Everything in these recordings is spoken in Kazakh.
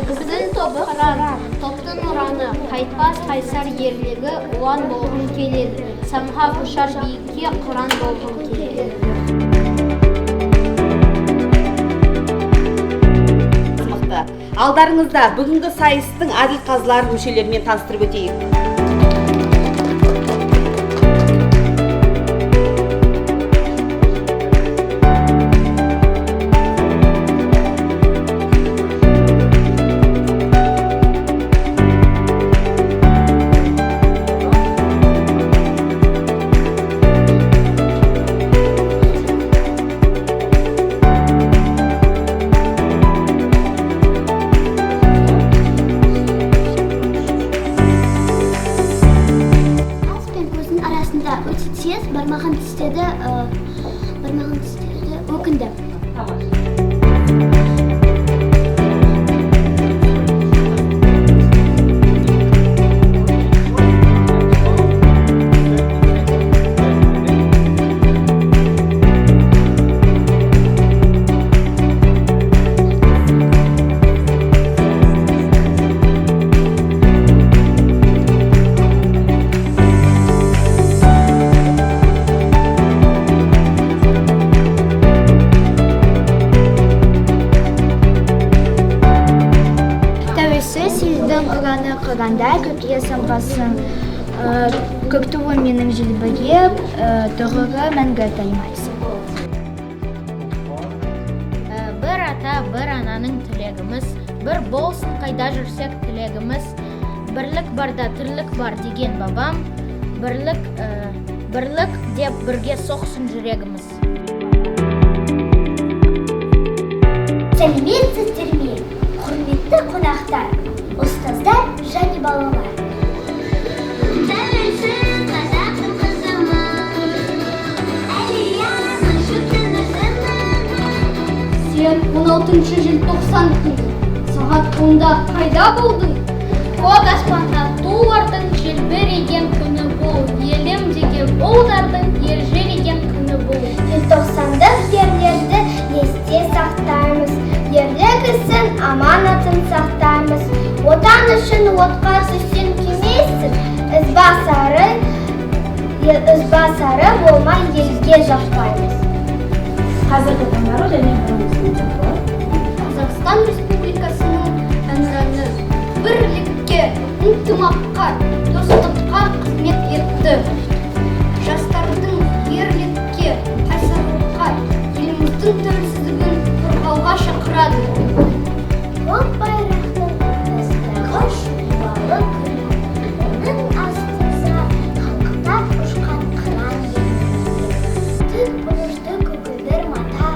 Біздің тобы қыран, топтың ұраны, қайтпас қайсар ерлігі ұлан болғым келеді. Самғап ұшар биікке қыран болғым келеді. Мықты. Алдарыңызда бүгінгі сайыстың әділ қазылар мүшелерімен таныстырып өтейік. Ауыз бен көздің арасында өте тез бармағын тістеді, бармағын тістеді, өкінді. Тәуелсіз елдің ұраны қырандай көкке самғасын. Көк туы менің желбіреп, тұғыры мәңгі таймайсың. Бір ата, бір ананың тілегіміз, бір болсын қайда жүрсек тілегіміз. Бірлік барда тірлік бар деген бабам, бірлік, бірлік деп бірге соқсын жүрегіміз. Сәлеметсіздер ме, құрметті қонақтар, ұстаздар және балалар. Тәуелсіз қазақтың қызымын, Әлияның шөптің өзімін. Сен 16 желтоқсан күні сағат 10-да қайда болдың? Көк аспанда тулардың желбіреген күні бұл, елім деген ұлдардың ержелеген күні бұл. Желтоқсандық ерлерді есте сақтаймыз, ерлік ісін, аманатын сақтаймыз. Отан үшін отқа түссең күймейсің, ізбасары болмай елге жақпаймыз. Қазіргі таңдары және бұрынғы болады. Қазақстан Республикасының әнұраны бірлікке, ынтымаққа, достыққа қызмет етті. Жастардың ерлікке, қайсарлыққа, еліміздің тәуелсіздігін қорғауға шақырады. Көк байрақтың ортасындағы шұғылалы күн, оның астында қалықтап ұшқан қыран елбірейді. Тік бұрышты көгілдір мата,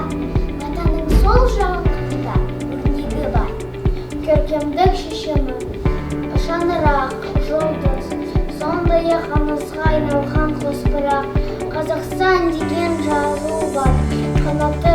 матаның сол жағында өрнегі бар. Көркемдік шешімі, шаңырақ, жұлдыз, сондай-ақ аңызға айналған қос пырақ, Қазақстан деген жазу бар. Қанаты